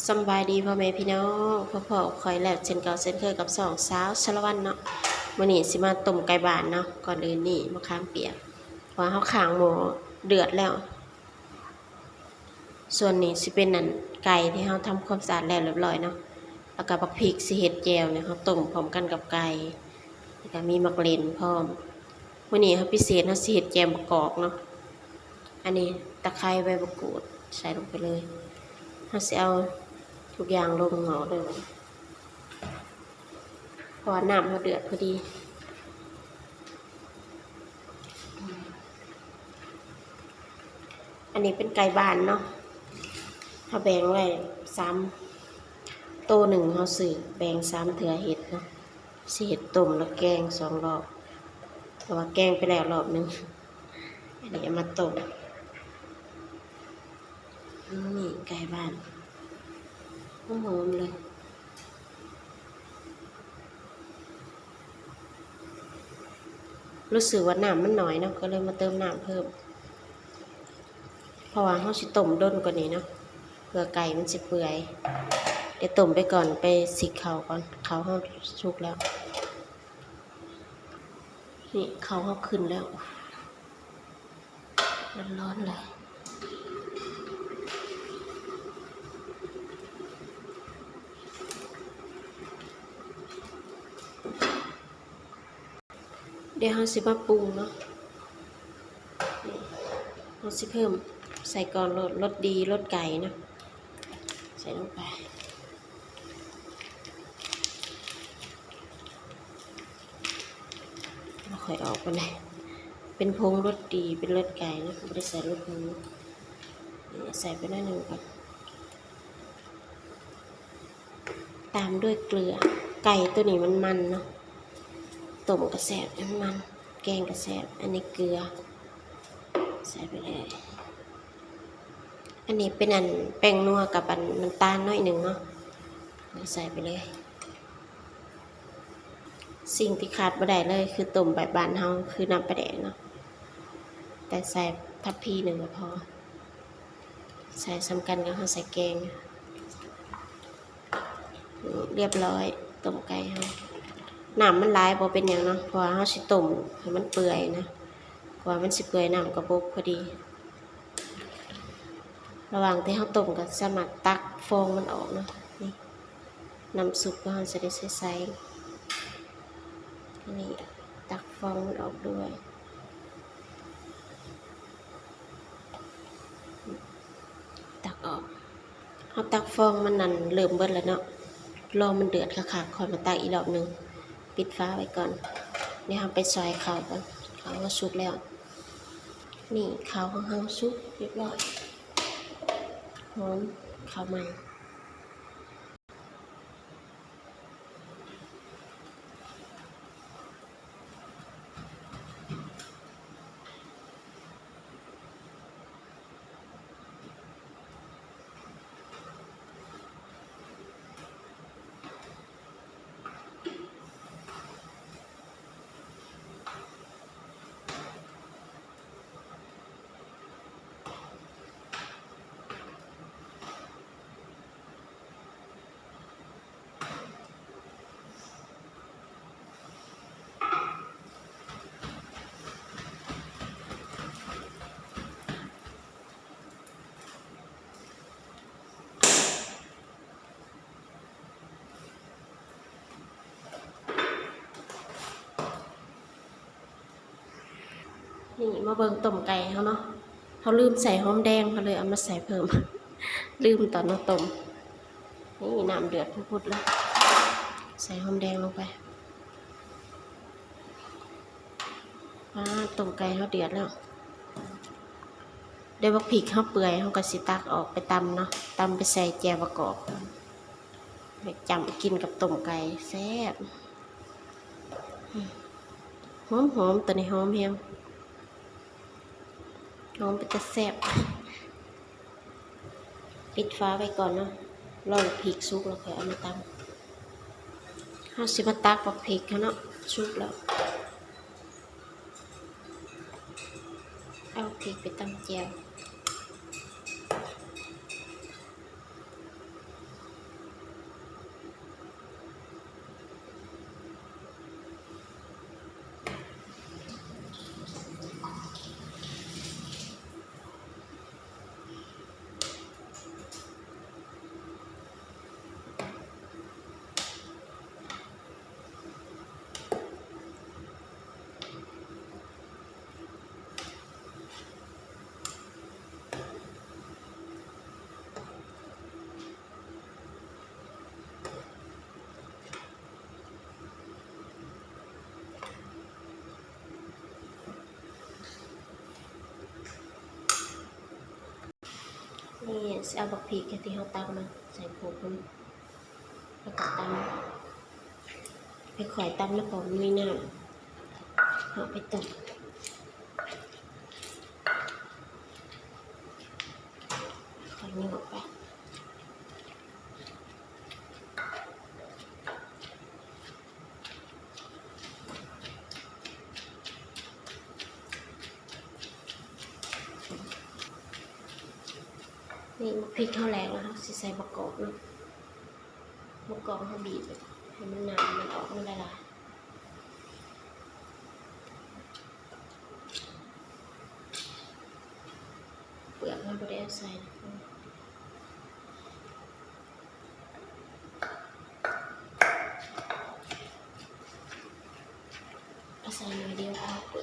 ສຳບາຍດີພໍ່ແມ່ພີ່ນ້ອງ ພົບພໍ້ກັບຂ້ອຍແລ້ວເຊັ່ນເກົ່າເຊັ່ນເຄີຍກັບຊ່ອງສາວສາລະວັນເນາະ. ມື້ນີ້ຊິມາຕົ້ມໄກ່ບ້ານເນາະ. ກ່ອນອື່ນນີ້ມະຂາມປຽກ ເພາະວ່າເຮົາຄ້າງໝໍ້ເດືອດແລ້ວ. ສ່ວນນີ້ຊິເປັນອັນໄກ່ທີ່ເຮົາທຳຄວາມສະອາດແລ້ວຮຽບຮ້ອຍເນາະ ແລ້ວກະບັກພິກຊິເຮັດແຈ່ວນີ້ ເຮົາຕົ້ມພ້ອມກັນກັບໄກ່ ແລ້ວກະມີໝາກເລັ່ນພ້ອມ. ມື້ນີ້ເຮົາພິເສດ ເຮົາຊິເຮັດແຈ່ວບັກກອກເນາະ. ອັນນີ້ຕະໄຄ ໃບມະກູດ ໃສ່ລົງໄປເລີຍ. ເຮົາຊິເອົາທຸກຢ່າງລົງໝໍ້ເລີຍ ເພາະວ່ານ້ຳເຮົາເດືອດພໍດີ. ອັນນີ້ເປັນໄກ່ບ້ານເນາະ ເຮົາແບ່ງໄວ້ສາມ ໂຕໜຶ່ງເຮົາຊື້ແບ່ງສາມເທື່ອເຮັດເນາະ. ຊິເຮັດຕົ້ມແລ້ວແກງສອງຮອບ ເພາະວ່າແກງໄປແລ້ວຮອບໜຶ່ງ. ອັນນີ້ເອົາມາຕົ້ມ. ນີ້ໄກ່ບ້ານ ຫອມໆເລີຍ. ຮູ້ສຶກວ່ານ້ຳມັນໜ້ອຍເນາະ ກໍເລີຍມາເຕີມນ້ຳເພີ່ມ ເພາະວ່າເຮົາຊິຕົ້ມດົນກວ່ານີ້ເນາະ ເພື່ອໄກ່ມັນຊິເປື່ອຍ. ດຽວຕົ້ມໄປກ່ອນ ໄປສິກເຂົ້າກ່ອນ ເຂົ້າເຮົາສຸກແລ້ວ. ນີ້ເຂົ້າເຮົາຂຶ້ນແລ້ວ ຮ້ອນໆເລີຍ. ດຽວເຮົາຊິມາປຸງເນາະ. ເຮົາຊິເພີ່ມໃສ່ກ່ອນໂລດ ລົດດີ ລົດໄກ່ເນາະ ໃສ່ລົງໄປ. ບໍ່ຄ່ອຍອອກປານໃດ ເປັນຜົງລົດດີ ເປັນລົດໄກ່ເນາະ ບໍ່ໄດ້ໃສ່ລົດໝູ. ນີ້ໃສ່ໄປໜ້ອຍໜຶ່ງກ່ອນ ຕາມດ້ວຍເກືອ. ໄກ່ໂຕນີ້ມັນມັນເນາະ ຕົ້ມກະແຊບ ມັນມັນ ແກງກະແຊບ. ອັນນີ້ເກືອ ໃສ່ໄປເລີຍ. ອັນນີ້ເປັນອັນແປ້ງນົວກັບອັນນ້ຳຕານໜ້ອຍໜຶ່ງເນາະ ໃສ່ໄປເລີຍ. ສິ່ງທີ່ຂາດບໍ່ໄດ້ເລີຍຄືຕົ້ມແບບບ້ານເຮົາ ຄືນ້ຳປາແດກເນາະ ແຕ່ໃສ່ທັບພີໜຶ່ງກໍພໍ ໃສ່ສ່ຳກັນກັບເຮົາໃສ່ແກງ. ນີ້ ຮຽບຮ້ອຍ ຕົ້ມໄກ່ເຮົາ. ນ້ຳມັນຫຼາຍບໍ່ເປັນຫຍັງເນາະ ເພາະວ່າເຮົາຊິຕົ້ມໃຫ້ມັນເປື່ອຍນະ ກວ່າມັນຊິເປື່ອຍ ນ້ຳກະບົກພໍດີ. ລະຫວ່າງທີ່ເຮົາຕົ້ມກໍສາມາດຕັກຟອງມັນອອກເນາະ. ນີ້ ນ້ຳຊຸບຂອງເຮົາຈະໄດ້ໃສໆ. ນີ້ ຕັກຟອງມັນອອກດ້ວຍ ຕັກອອກ. ເຮົາຕັກຟອງມັນນັ້ນເລີ່ມເບິດແລ້ວເນາະ ລໍມັນເດືອດຄັກໆ ຄ່ອຍມາຕັກອີກຮອບໜຶ່ງ. ປິດຝາໄວ້ກ່ອນ. ດຽວເຮົາໄປຊອຍເຂົ້າກ່ອນ ເຂົ້າເຮົາສຸກແລ້ວ. ນີ້ເຂົ້າຂອງເຮົາສຸກຮຽບຮ້ອຍ ຫອມເຂົ້າໃໝ່. ນີ້ມາເບິ່ງຕົ້ມໄກ່ເຮົາເນາະ ເຮົາລືມໃສ່ຫອມແດງ ເຮົາເລີຍເອົາມາໃສ່ເພີ່ມ ລືມຕອນເຮົາຕົ້ມ. ນີ້ນ້ຳເດືອດພຸດໆແລ້ວ ໃສ່ຫອມແດງລົງໄປ. ອ່າ ຕົ້ມໄກ່ເຮົາເດືອດແລ້ວ ດຽວບັກພິກເຮົາເປື່ອຍ ເຮົາກໍຊິຕັກອອກໄປຕຳເນາະ ຕຳໄປໃສ່ແຈ່ວປະກອບ ໄປຈ້ຳກິນກັບຕົ້ມໄກ່ ແຊບ. ຫອມໆ ໂຕນີ້ຫອມແຮງ ຫອມເປັນຕາແຊບ. ປິດຝາໄວ້ກ່ອນເນາະ ລໍບັກພິກສຸກແລ້ວຄ່ອຍເອົາມາຕຳ. ເຮົາຊິມາຕັກບັກພິກເຮົາເນາະ ສຸກແລ້ວ ເອົາພິກໄປຕຳແຈ່ວ. ນີ້ຊິເອົາບັກພິກທີ່ເຮົາຕຳມາໃສ່ໂຂກມັນ ແລ້ວກໍຕຳ ຄ່ອຍໆຕຳ ແລ້ວກໍມີນ້ຳ ເອົາໄປຕົ້ມ ຄ່ອຍຍົກໄປ. ນີ້ໝາກພິກເຮົາແຫຼກແລ້ວ ເຮົາຊິໃສ່ບັກກອກເນາະ ບັກກອກເຮົາບີບໃຫ້ມັນໜາ ມັນອອກມາຫຼາຍໆ ເປືອກເຮົາບໍ່ໄດ້ເອົາໃສ່. ເອົາໃສ່ໜ້ອຍດຽວພໍ.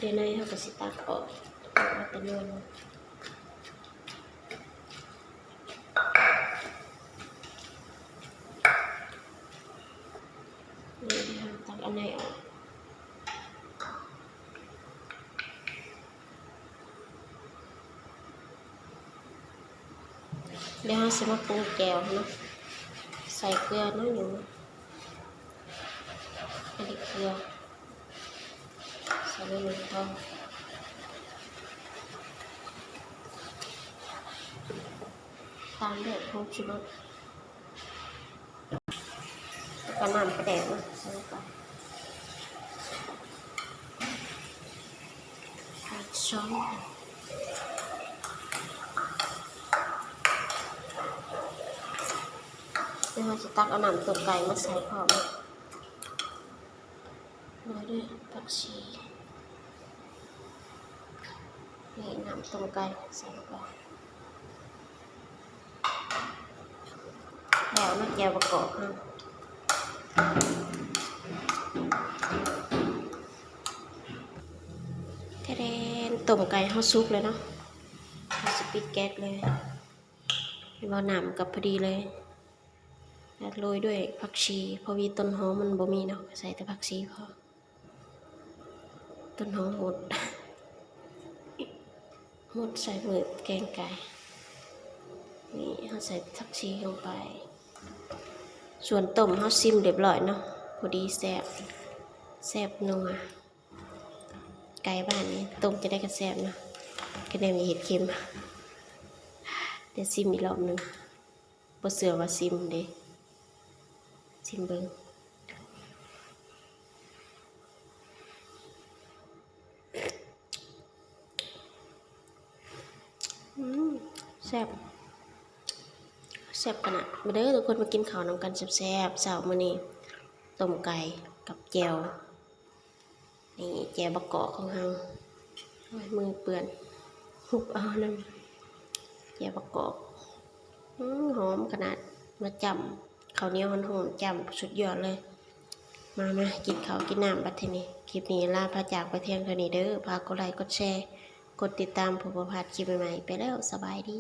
ດຽວໃນເຮົາກໍຊິຕັກອອກ ເອົາແຕ່ໜ່ວຍ. ນີ້ເຮົາຕັກອັນໃນອອກ. ດຽວເຮົາຊິມາປຸງແຈ່ວເນາະ ໃສ່ເກືອໜ້ອຍໜຶ່ງ ອັນນີ້ເກືອ ໃສ່ໜ້ອຍໜຶ່ງພໍ ຕາມດ້ວຍຜົງຊູລົດ. ແລ້ວກໍນ້ຳປາແດກເນາະ ໃສ່ລົງໄປ ປາກຊ່ອງ. ແລ້ວເຮົາຊິຕັກເອົານ້ຳຕົ້ມໄກ່ມາໃສ່ພ້ອມເນາະ ໂລຍດ້ວຍຜັກຊີ. ນີ້ນ້ຳຕົ້ມໄກ່ໃສ່ລົງໄປ ແລ້ວເນາະ ແຈ່ວບັກກອກເຮົາ ແທ້ໆ ຕົ້ມໄກ່ເຮົາສຸກແລ້ວເນາະ ເຮົາຊິປິດແກັສເລີຍ ເຫັນບໍ່ ນ້ຳກໍພໍດີເລີຍ ແລ້ວໂລຍດ້ວຍຜັກຊີ ເພາະວ່າຕົ້ນຫອມມັນບໍ່ມີເນາະ ໃສ່ແຕ່ຜັກຊີພໍ. ຕົ້ນຫອມໝົດ ໝົດໃສ່ມື້ແກງໄກ່. ນີ້ເຮົາໃສ່ຜັກຊີລົງໄປ. ສ່ວນຕົ້ມເຮົາຊິມຮຽບຮ້ອຍເນາະ ພໍດີແຊບ ແຊບນົວ. ໄກ່ບ້ານນີ້ຕົ້ມຈັ່ງໃດກໍແຊບເນາະ ຄະແນນເຮັດເຄັມ. ດຽວຊິມອີກລອບໜຶ່ງ. ບໍ່ເຊື່ອວ່າຊິມເດ້ ຊິມເບິ່ງ. ອືມ ແຊບ ແຊບຂະໜາດ. ມາເດີທຸກຄົນ ມາກິນເຂົ້ານຳກັນແຊບໆ ເຊົ້າມື້ນີ້ ຕົ້ມໄກ່ກັບແຈ່ວ. ນີ້ແຈ່ວບັກກອກຂອງເຮົາ. ໂອ້ຍ ມືເປື້ອນ ຫຸບເອົານຳ. ແຈ່ວບັກກອກ ອືມ ຫອມຂະໜາດ. ມາຈ້ຳເຂົ້າໜຽວຮ້ອນໆ ຈ້ຳສຸດຍອດເລີຍ. ມາ ມາ ກິນເຂົ້າກິນນ້ຳບັດທີນີ້. ຄລິບນີ້ລາພາຈາກໄປພຽງເທົ່ານີ້ເດີ. ຝາກກົດໄລກົດແຊ ກົດຕິດຕາມ ເພື່ອບໍ່ພາດຄລິບໃໝ່ໆ. ໄປແລ້ວ ສະບາຍດີ.